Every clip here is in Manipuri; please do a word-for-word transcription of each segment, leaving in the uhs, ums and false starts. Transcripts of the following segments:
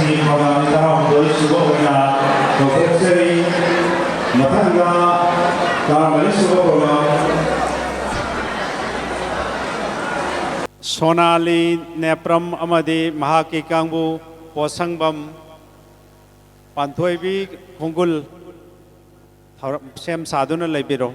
ꯊꯧꯔꯝ ꯇꯔꯥꯍꯨꯝꯗꯣꯏ ꯁꯨꯕ ꯑꯣꯏꯅ ꯀꯧꯊꯣꯛꯆꯔꯤ꯫ ꯃꯊꯪꯗ ꯇꯔꯥꯃꯔꯤ ꯁꯨꯕ ꯄ꯭ꯔꯣꯒ꯭ꯔꯥꯝ ꯁꯣꯅꯥꯂꯤ ꯅꯦꯄ꯭ꯔꯝ ꯑꯃꯗꯤ ꯃꯍꯥꯛꯀꯤ ꯀꯥꯡꯕꯨ ꯄꯣꯠꯁꯪꯕꯝ ꯄꯥꯟꯊꯣꯏꯕꯤ ꯈꯣꯡꯒꯨꯜ ꯊꯧꯔꯝ ꯁꯦꯝ ꯁꯥꯗꯨꯅ ꯂꯩꯕꯤꯔꯣ꯫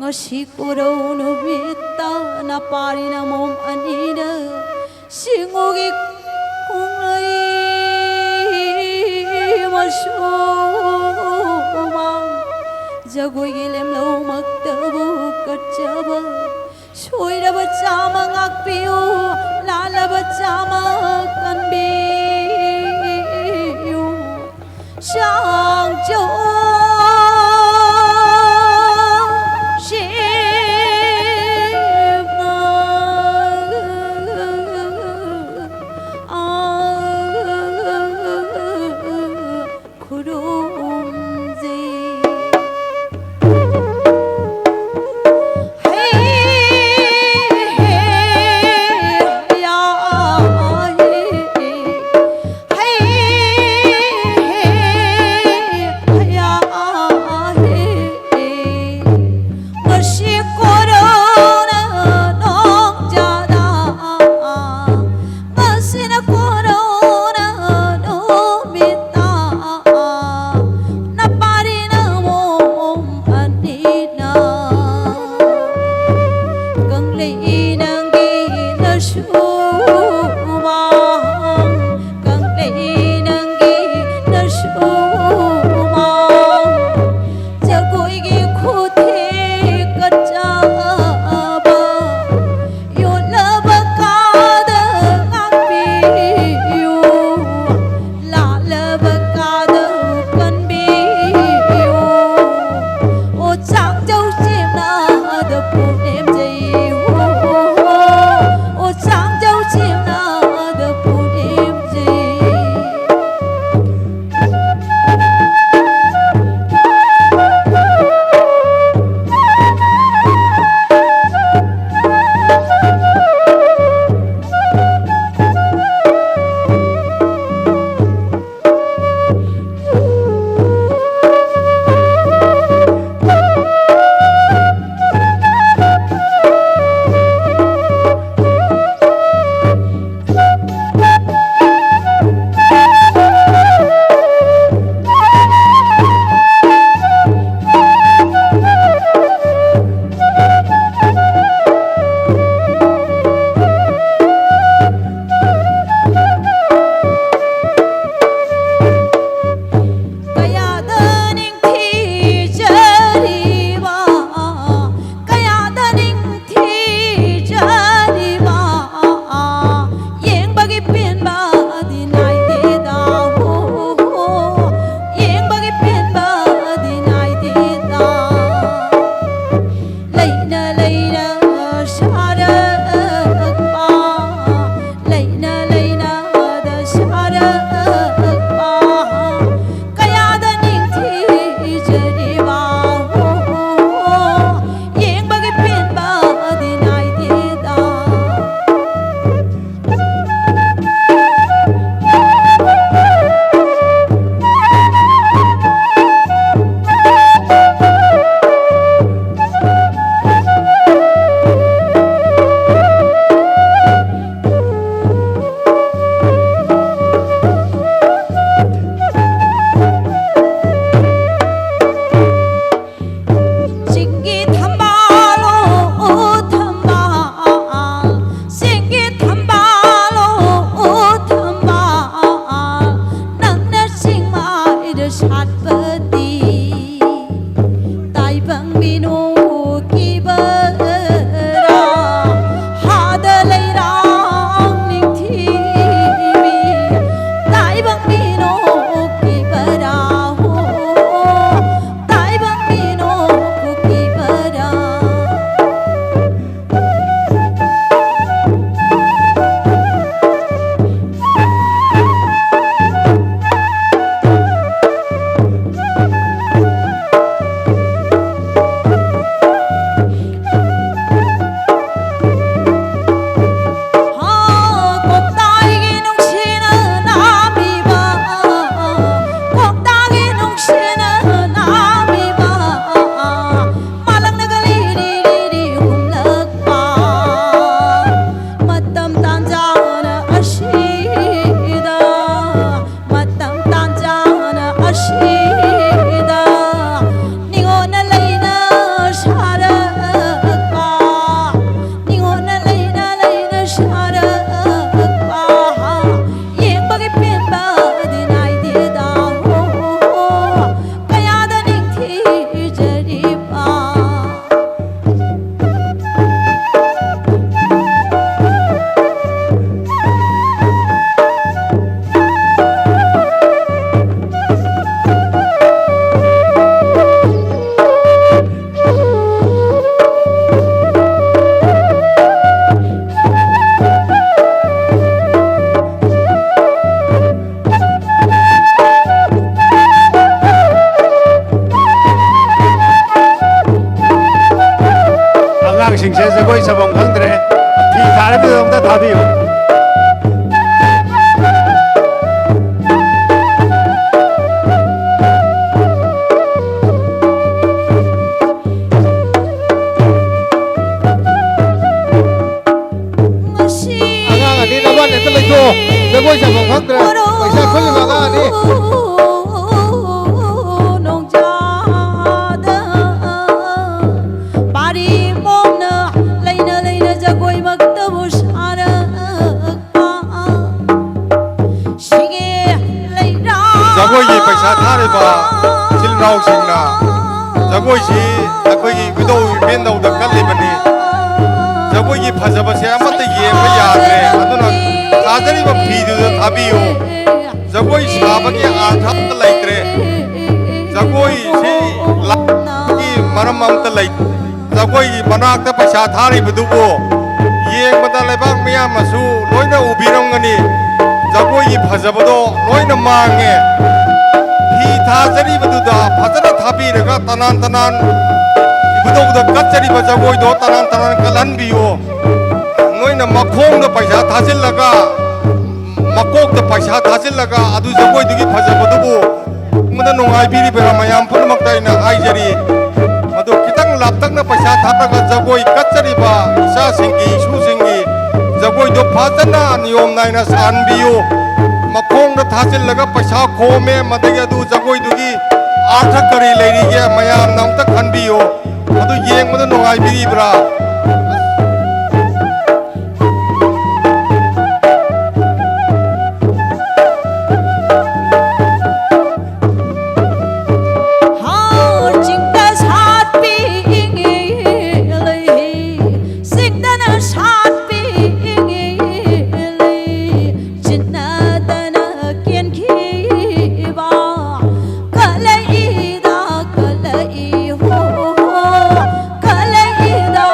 ꯉꯁꯤ ꯀꯨꯔꯧ ꯅꯨꯃꯤꯠꯇ ꯅꯄꯥꯔꯤ ꯅꯃꯣꯝ ꯑꯅꯤꯅ ꯁꯤꯡꯎꯒꯤ ꯈꯣꯡꯂꯩ ꯃꯆꯨꯃ ꯖꯒꯣꯏꯒꯤ ꯂꯦꯝꯂꯧꯃꯛꯇꯕꯨ ꯀꯠꯆꯕ꯫ ꯁꯣꯏꯔꯕ ꯆꯥꯝꯃ ꯉꯥꯛꯄꯤꯌꯨ, ꯂꯥꯜꯂꯕ ꯆꯥꯝꯃ ꯀꯟꯕꯤꯌꯨ꯫ ꯆꯥꯡꯖꯧ ꯁꯤꯃ ꯈꯨꯔꯨꯝꯖꯩ꯫ ꯍꯩ ꯍꯩ ꯌꯥ ꯍꯩ ꯍꯩ ꯃꯤꯅꯣꯛꯀꯤꯕꯔꯥ, ꯍꯥꯗ ꯂꯩꯔꯥꯡ ꯅꯤꯡꯊꯤꯕꯤ, ꯇꯥꯏꯕꯪ ꯃꯤꯅꯣꯛꯀꯤꯕꯔꯥ, ꯍꯣ, ꯇꯥꯏꯕꯪ ꯃꯤꯅꯣꯛꯀꯤꯕꯔꯥ꯫ ꯀꯣꯛꯇꯥꯏꯒꯤ ꯅꯨꯡꯁꯤꯅ ꯅꯥꯕꯤꯕ, ꯀꯣꯛꯇꯥꯏꯒꯤ ꯅꯨꯡꯁꯤꯅ ꯅꯥꯕꯤꯕ, ꯃꯥꯂꯪꯅꯒ ꯂꯤꯔꯤ ꯂꯤꯔꯤ ꯍꯨꯝꯂꯛꯄ, ꯃꯇꯝ ꯇꯥꯟꯖꯥꯅ ꯑꯁꯤꯗ, ꯃꯇꯝ ꯇꯥꯟꯖꯥꯅ ꯑꯁꯤꯗ, ꯅꯤꯉꯣꯟꯅ ꯂꯩꯅ ꯁꯥꯔꯛꯄ, ꯅꯤꯉꯣꯟꯅ ꯂꯩꯅ ꯂꯩꯅ ꯁꯥꯔꯛꯄ, ꯌꯦꯡꯕꯒꯤ ꯄꯦꯟꯕꯗꯤ ꯅꯥꯏꯗꯦꯗ, ꯍꯣ, ꯀꯌꯥꯗ ꯅꯤꯡꯊꯤꯖꯔꯤꯕ꯫ ꯑꯉꯥꯡꯁꯤꯡꯁꯦ ꯖꯒꯣꯏ ꯁꯥꯐꯝ ꯈꯪꯗ꯭ꯔꯦ꯫ ꯐꯤ ꯊꯥꯔꯕꯤꯗꯣ ꯑꯝꯇ ꯊꯥꯕꯤꯌꯨ꯫ ꯉꯁꯤ ꯑꯉꯥꯡ ꯑꯅꯤ ꯅꯕꯥꯅꯤ ꯑꯝꯇ ꯂꯩꯊꯣꯛꯑꯣ꯫ ꯖꯒꯣꯏ ꯁꯥꯐꯝ ꯈꯪꯗ꯭ꯔꯦ꯫ ꯄꯩꯁꯥ ꯈꯨꯜꯂꯤꯕ ꯑꯉꯥꯡ ꯑꯅꯤ꯫ ꯅꯣꯡꯖꯥꯗ ꯄꯥꯔꯤ ꯃꯣꯝꯅ ꯂꯩꯅ ꯂꯩꯅ ꯖꯒꯣꯏꯃꯛꯇꯕꯨ ꯁꯥꯔ ꯑꯩꯈꯣꯏꯒꯤ ꯐꯖꯕꯁꯦ ꯑꯃꯠꯇ ꯌꯦꯡꯕ ꯌꯥꯗ꯭ꯔꯦ꯫ ꯑꯗꯨꯅ ꯊꯥꯖꯔꯤꯕ ꯐꯤꯗꯨꯗ ꯊꯥꯕꯤꯌꯨ꯫ ꯖꯒꯣꯏ ꯁꯥꯕꯒꯤ ꯑꯥꯔꯊ ꯑꯝꯇ ꯂꯩꯇ꯭ꯔꯦ꯫ ꯖꯒꯣꯏꯁꯤ ꯂꯥꯛꯄꯒꯤ ꯃꯔꯝ ꯑꯝꯇ ꯂꯩꯇꯦ꯫ ꯖꯒꯣꯏꯒꯤ ꯃꯅꯥꯛꯇ ꯄꯩꯁꯥ ꯊꯥꯔꯤꯕꯗꯨꯕꯨ ꯌꯦꯡꯕꯗ ꯂꯩꯕꯥꯛ ꯃꯤꯌꯥꯝꯅꯁꯨ ꯂꯣꯏꯅ ꯎꯕꯤꯔꯝꯒꯅꯤ꯫ ꯖꯒꯣꯏꯒꯤ ꯐꯖꯕꯗꯣ ꯂꯣꯏꯅ ꯃꯥꯡꯉꯦ꯫ ꯐꯤ ꯊꯥꯖꯔꯤꯕꯗꯨꯗ ꯐꯖꯅ ꯊꯥꯕꯤꯔꯒ ꯇꯅꯥꯟ ꯇꯅꯥꯟ ꯏꯕꯨꯙꯧꯗ ꯀꯠꯆꯔꯤꯕ ꯖꯒꯣꯏꯗꯣ ꯇꯅꯥꯟ ꯇꯅꯥꯟ ꯀꯠꯍꯟꯕꯤꯌꯨ꯫ ꯅꯣꯏꯅ ꯃꯈꯣꯡꯗ ꯄꯩꯁꯥ ꯊꯥꯖꯤꯜꯂꯒ, ꯃꯀꯣꯛꯇ ꯄꯩꯁꯥ ꯊꯥꯖꯤꯜꯂꯒ ꯑꯗꯨ ꯖꯒꯣꯏꯗꯨꯒꯤ ꯐꯖꯕꯗꯨꯕꯨ ꯌꯦꯡꯕꯗ ꯅꯨꯡꯉꯥꯏꯕꯤꯔꯤꯕ꯭ꯔꯥ? ꯃꯌꯥꯝ ꯄꯨꯝꯅꯃꯛꯇ ꯑꯩꯅ ꯍꯥꯏꯖꯔꯤ, ꯃꯗꯨ ꯈꯤꯇꯪ ꯂꯥꯞꯇꯛꯅ ꯄꯩꯁꯥ ꯊꯥꯔꯒ ꯖꯒꯣꯏ ꯀꯠꯆꯔꯤꯕ ꯏꯆꯥꯁꯤꯡꯒꯤ, ꯏꯁꯨꯁꯤꯡꯒꯤ ꯖꯒꯣꯏꯗꯣ ꯐꯖꯅ ꯅꯤꯌꯣꯝ ꯅꯥꯏꯅ ꯁꯥꯍꯟꯕꯤꯌꯨ꯫ ꯃꯈꯣꯡꯗ ꯊꯥꯖꯤꯜꯂꯒ ꯄꯩꯁꯥ ꯈꯣꯝꯃꯦ, ꯃꯗꯒꯤ ꯑꯗꯨ ꯖꯒꯣꯏꯗꯨꯒꯤ ꯑꯥꯔꯊ ꯀꯔꯤ ꯂꯩꯔꯤꯒꯦ ꯃꯌꯥꯝꯅ ꯑꯝꯇ ꯈꯟꯕꯤꯌꯨ꯫ ꯑꯗꯨ ꯌꯦꯡꯕꯗ ꯅꯨꯡꯉꯥꯏꯕꯤꯔꯤꯕ꯭ꯔꯥ? ꯍꯥꯎ ꯆꯤꯡꯗ ꯁꯥꯠꯄꯤ ꯏꯪꯉꯤ ꯂꯩ, ꯆꯤꯡꯗꯅ ꯁꯥꯠꯄꯤ ꯏꯪꯉꯤ ꯂꯩ, ꯆꯤꯟꯅꯗꯅ ꯀꯦꯟꯈꯤꯕ ꯀꯂꯛꯏꯗ ꯀꯂꯛꯏ ꯍꯣ, ꯀꯂꯛꯏꯗ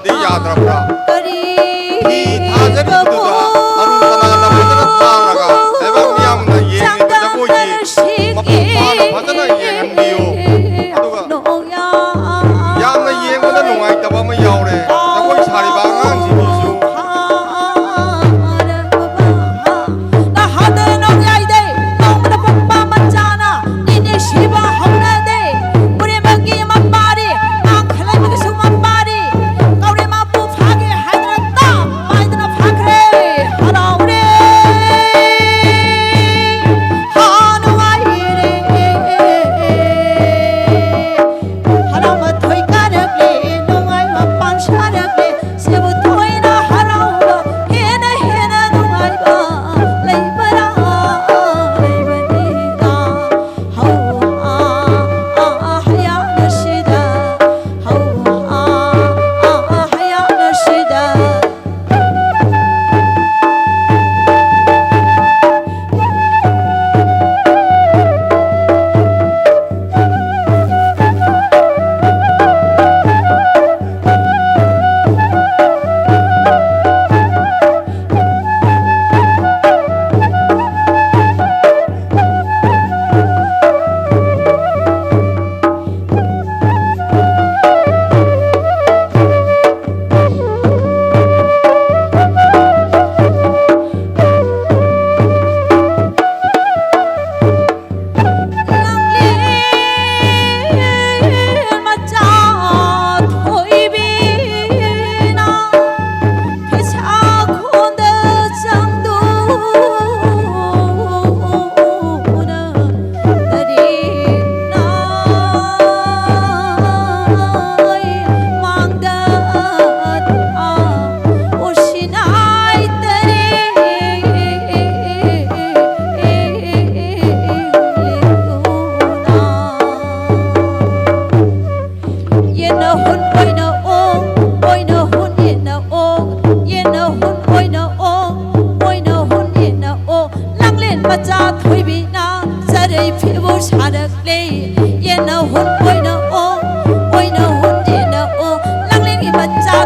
ꯗꯤ ꯌꯥꯗ꯭ꯔꯕ꯭ꯔꯥ? ꯐꯤ ꯊꯥꯖꯔꯤꯕꯗꯨꯗ ꯑꯔꯨ ꯀꯅꯥꯅ ꯐꯖꯅ ꯊꯥꯔꯒ ꯂꯩꯕꯥꯛ ꯃꯤꯌꯥꯝꯅ ꯌꯦꯡꯂꯤꯕ ꯖꯒꯣꯏꯒꯤ ꯃꯄꯨꯡ ꯐꯥꯅ ꯐꯖꯅ ꯌꯦꯡꯍꯟꯕꯤꯌꯨ꯫ ꯑꯗꯨꯒ ꯌꯥꯝꯅ ꯌꯦꯡꯕꯗ ꯅꯨꯡꯉꯥꯏꯇꯕ ꯑꯃ ꯌꯥꯎꯔꯦ꯫ ꯖꯒꯣꯏ ꯁꯥꯔꯤꯕ ꯑꯉꯥꯡꯁꯤꯡꯁꯤꯁꯨ ꯅꯍꯥꯗ ꯅꯣꯡꯌꯥꯏꯗꯩ ꯅꯣꯡꯃꯗ ꯄꯣꯛꯄ ꯃꯆꯥꯅ ꯅꯤꯅꯤ ꯁꯤꯕ ꯍꯧꯅꯗꯦ꯫ ꯎꯔꯦꯝꯕꯒꯤ ꯃꯄꯥꯔꯤ, ꯉꯥꯡꯈ ꯂꯩꯕꯒꯤꯁꯨ ꯃꯄꯥꯔꯤ, ꯀꯧꯔꯦꯝꯃꯕꯨ ꯐꯥꯒꯦ ꯍꯥꯏꯗꯅ ꯇꯥꯞ ꯄꯥꯏꯗꯅ ꯐꯥꯈ꯭ꯔꯦ꯫ ꯍꯔꯥꯎꯔꯦ, ꯍꯥ ꯅꯨꯡꯉꯥꯏꯔꯦ, ꯍꯔꯥꯎ ꯃꯊꯣꯏ ꯀꯥꯔꯛꯂꯦ, ꯅꯨꯡꯉꯥꯏ ꯃꯄꯥꯟ ꯁꯥꯔꯛꯂꯦ꯫ ꯁꯤꯕꯨ ꯊꯣꯏꯅ ꯍꯔꯥꯎꯕ, ꯍꯦꯟꯅ ꯍꯦꯟꯅ ꯅꯨꯡꯉꯥꯏꯕ ꯂꯩꯕꯔꯥ, ꯂꯩꯕꯅꯤꯗ꯫ ꯍꯧ, ꯑꯥ, ꯑꯥ, ꯑꯥ, ꯍꯌꯥꯅ ꯁꯤꯗ꯫ ꯍꯧ, ꯑꯥ, ꯑꯥ, ꯑꯥ, ꯍꯌꯥꯅ ꯁꯤꯗ꯫ ꯌꯦꯟꯅ ꯍꯨꯟ ꯑꯣꯏꯅ ꯑꯣꯛ, ꯑꯣꯏꯅ ꯍꯨꯟ ꯌꯦꯟꯅ ꯑꯣꯛ, ꯌꯦꯟꯅ ꯍꯨꯟ ꯑꯣꯏꯅ ꯑꯣꯛ, ꯑꯣꯏꯅ ꯍꯨꯟ ꯌꯦꯟꯅ ꯑꯣꯛ꯫ ꯂꯥꯡꯂꯦꯟ ꯃꯆꯥ ꯊꯣꯏꯕꯤꯅ ꯆꯔꯩ ꯐꯤꯕꯨ ꯁꯥꯔꯛꯂꯦ꯫ ꯌꯦꯟꯅ ꯍꯨꯟ ꯑꯣꯏꯅ ꯑꯣꯛ, ꯑꯣꯏꯅ ꯍꯨꯟ ꯌꯦꯟꯅ ꯑꯣꯛ꯫ ꯂꯥꯡꯂꯦꯟꯒꯤ ꯃꯆꯥ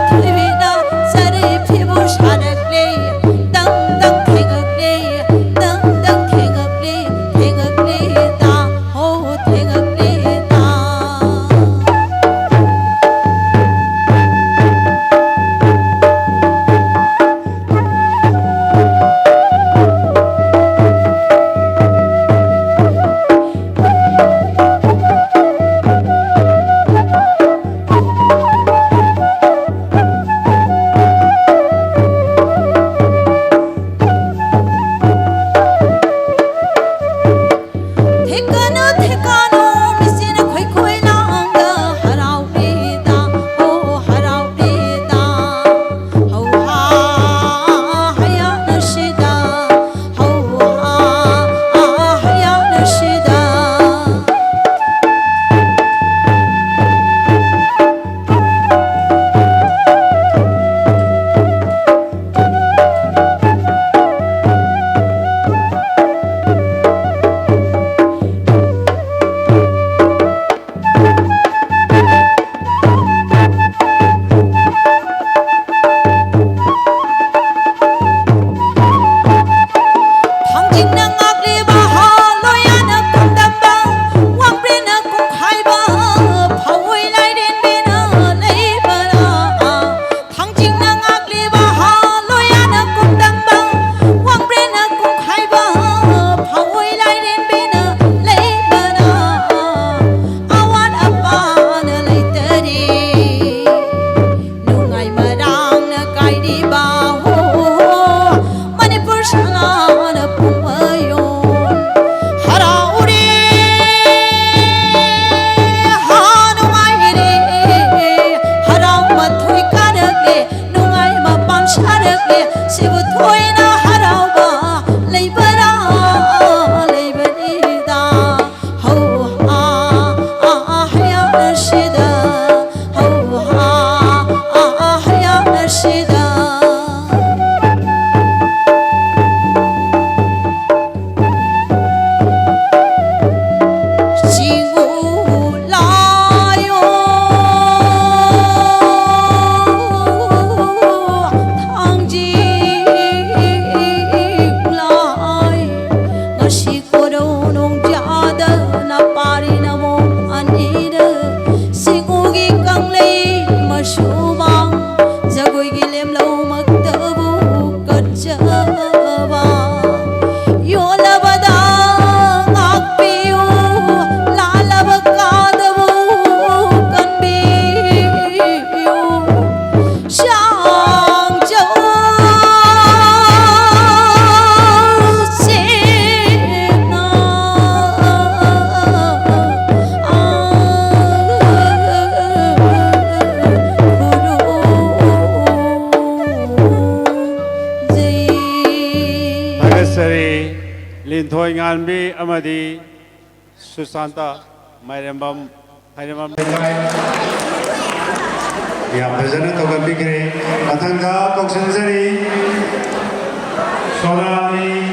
ꯄꯥꯟꯕꯤ ꯑꯃꯗꯤ ꯁꯨꯁꯥꯟꯇ ꯃꯥꯏꯔꯦꯝꯕꯝ, ꯃꯥꯏꯔꯦꯝꯕꯝ ꯂꯩꯀꯥꯏ꯫ ꯌꯥꯝ ꯐꯖꯅ ꯇꯧꯒꯟꯕꯤꯈ꯭ꯔꯦ꯫ ꯃꯊꯪꯗ ꯀꯧꯁꯤꯟꯖꯔꯤ ꯁꯣꯅꯥꯂꯤ꯫